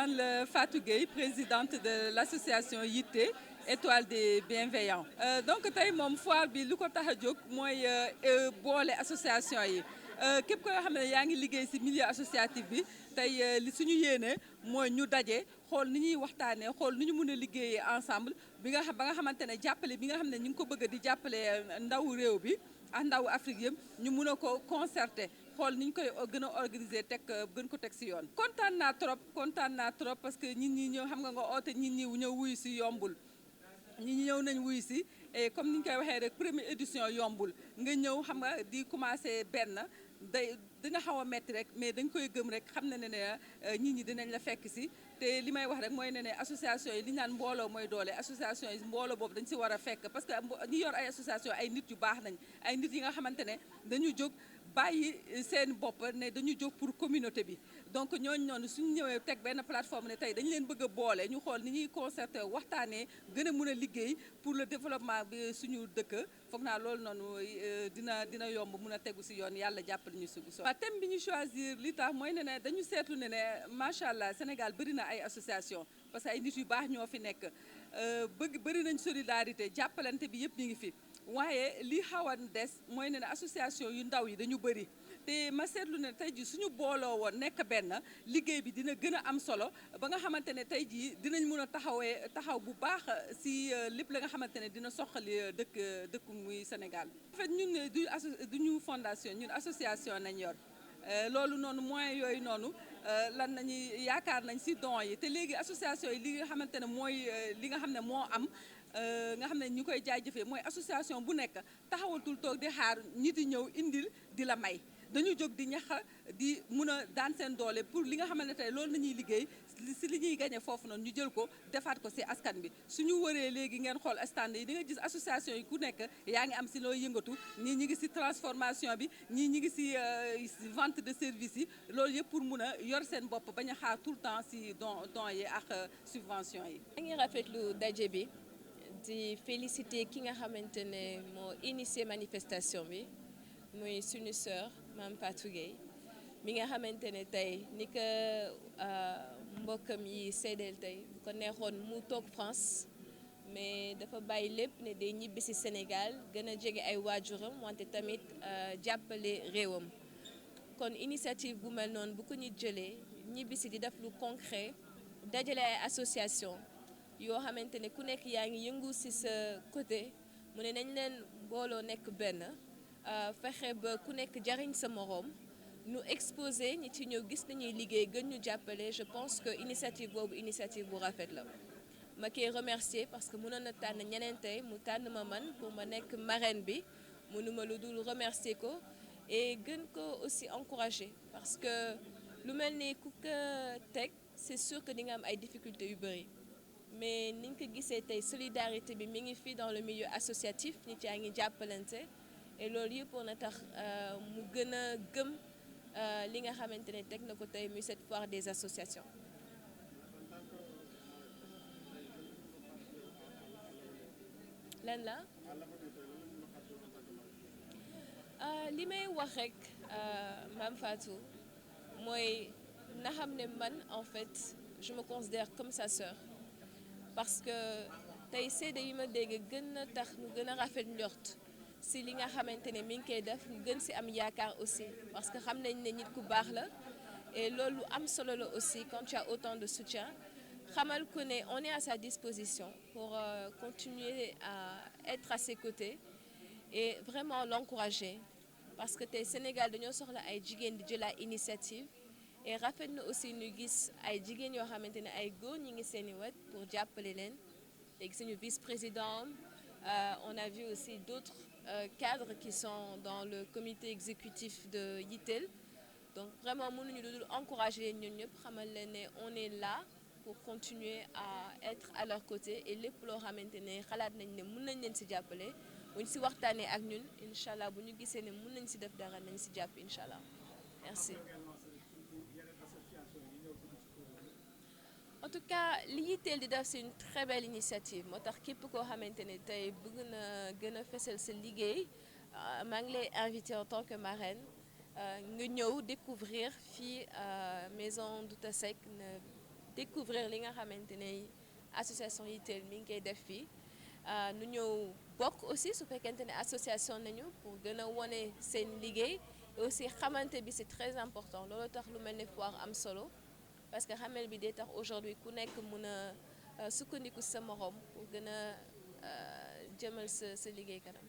man la Fatou Gueye présidente de l'association Yitte Étoile des Bienveillants. Donc tey moom foire bi lu ko tax a jóg mooy boole association yi képp ko xam ne yaa ngi liggéey ci milieu associatif bi tey li suñu yéene mooy ñu daje xool ni ñuy waxtaanee xool ni ñu mun a liggéeyee ensemble ba nga xamante ne jàppale bi nga xam ne ñu ngi ko bëgg di jàppale ndawu réew bi ak ndawu Afrique yëpp ñu mun a ko concerter xool ni ñu koy gën a organiser gën ko teg ci yoon. kontaan naa trop parce que nit ñi ñëw xam nga oote nit ñi ñëw wuyu ci yombul. ñi ñëw nañ wuyu si et comme ni ñu koy waxee rek première édition yombul nga ñëw xam nga di commencer benn dina xaw a metti rek mais dañ koy gëm rek xam na ne nit ñi dinañ la fekk si te li may wax rek mooy ne association yi li ñu naan mbooloo mooy doole association yi mbooloo boobu dañ si war a fekk parce que ñi yor ay association ay nit yu baax nañ ay nit yi nga xamante ne dañu jóg bàyyi seen bopp ne dañu jóg pour communauté bi donc ñooñu noonu suñu ñëwee teg benn plateforme ne tey dañu leen bëgg a boole ñu xool ni ñuy concerté waxtaanee gën a mun a liggéey pour le développement bi suñu dëkk foog naa loolu noonu dina yomb mun a tegu si yoon yàlla jàppale ñu si so thème bi ñu choisir li tax mooy ne dañu seetlu ne macha allah Sénégal bëri na ay association parce que ay nit yu baax ñoo fi nekk bëri nañ solidarité jàppalante bi yëpp ñu ngi fi waaye li xaw a des mooy ne association yu ndaw yi dañu bëri te ma seetlu ne tey jii suñu booloo woon nekk benn liggéey bi dina gën a am solo ba nga xamante ne tey jii dinañ mën a taxaw bu baax si lépp la nga xamante ne dina soxali dëkk muy Sénégal. En fait ñun duñu fondation ñun association nañ yor loolu noonu moyens yooyu noonu lan nañuy yaakaar nañ si don yi te léegi association yi li nga xamante ne mooy li nga xam ne moo am nga xam ne ñu koy jaajëfee mooy association bu nekk taxawatul toog di xaar ñi di ñëw indil di la may dañu jóg di ñaxa di mun a daan seen doole pour li nga xamante ne tey loolu nañuy liggéey si li ñuy gañe foofu noonu ñu jël ko defaat ko si askan bi suñu wëree léegi ngeen xool stand yi di nga gis association yi ku nekk yaa ngi am si looy yëngatu ñii ñi ngi si transformation bi ñii ñi ngi si vente de service yi loolu yëpp pour mun a yor seen bopp bañ a xaar tout le temps si don yi ak subvention yi. maa ngi rafetlu daje bi di féliciter ki nga xamante ne moo initié manifestation bi muy suñu sœur Mame Fatou Gueye mi nga xamante ne tey ni ko mbokkam yi seedeel tey bu ko neexoon mu toog France mais dafa bàyyi lépp ne day ñibbi ci Sénégal gën a jege ay waajuram wante tamit jàppale réewam kon initiative bu mel noonu bu ko nit jëlee ñibbi ci di def lu concret dajale ay association yoo xamante ne ku nekk yaa ngi yëngu ci sa côté mu ne nañ leen booloo nekk benn fexe ba ku nekk jariñ sa moroom nu exposé ñi ci ñëw gis nañuy liggéey gën ñu jàppale je pense que initiative boobu initiative bu rafet la ma koy remercier parce que mënoon na tànn ñeneen tey mu tànn ma man pour ma nekk marraine bi mënuma lu dul remercier ko et gën ko aussi encourager parce que lu mel ni ku ko teg c'est sûr que di nga am ay difficultés yu bëri mais niñ ko gisee tey solidarité bi mi ngi fii dans le milieu associatif nit yaa ngi jàppalante et loolu yëpp na tax mu gën a gëm li nga xamante ne teg na ko tey muy cette foire des associations. lan la li may wax rek Mame Fatou mooy na xam ne man en fait je me considère comme sa sœur parce que tey seede yi ma dégg gën a tax ñu gën a rafet njort si li nga xamante ne mi ngi koy def ñu gën si am yaakaar aussi parce que xam nañ ne nit ku baax la et loolu am solo la aussi quand tu as autant de soutien xamal ko ne on est à sa disposition pour continuer à être à ses côtés et vraiment l'encourager parce que tey Sénégal dañoo soxla ay jigéen di jël ay initiative et rafet na aussi ñu gis ay jigéen yoo xamante ne ay góor ñi ngi seeni wet pour jàppale leen léegi suñu vice-président on a vu aussi d'autres cadres qui sont dans le comité exécutif de Yitel donc vraiment mënuñu lu dul encourager leen ñun ñëpp xamal leen ne on est là pour continuer à être à leur côté et lépp loo xamante ne xalaat nañ ne mën nañ leen si jàppale bu ñu si waxtaanee ak ñun incha allah bu ñu gisee ne mën nañ si def dara nañ si jàpp incha allah merci. en tout cas li Yitel di def c'est une très belle initiative moo tax képp koo xamante ne tey bëgg na gën a fesal sa liggéey maa ngi lay invité en tant que marraine nga ñëw découvrir fii maison Douta Seck découvrir li nga xamante ne association Yitteel mi ngi koy def fii nu ñëw bokk aussi su fekkente ne association nañu pour gën a wone seen liggéey et aussi xamante bi c'est très important loolu tax lu mel ne foire am solo parce que xamel bi day tax aujourd'hui ku nekk mun a sukkandiku sa morom pour gën a jëmal sa liggéey kanam.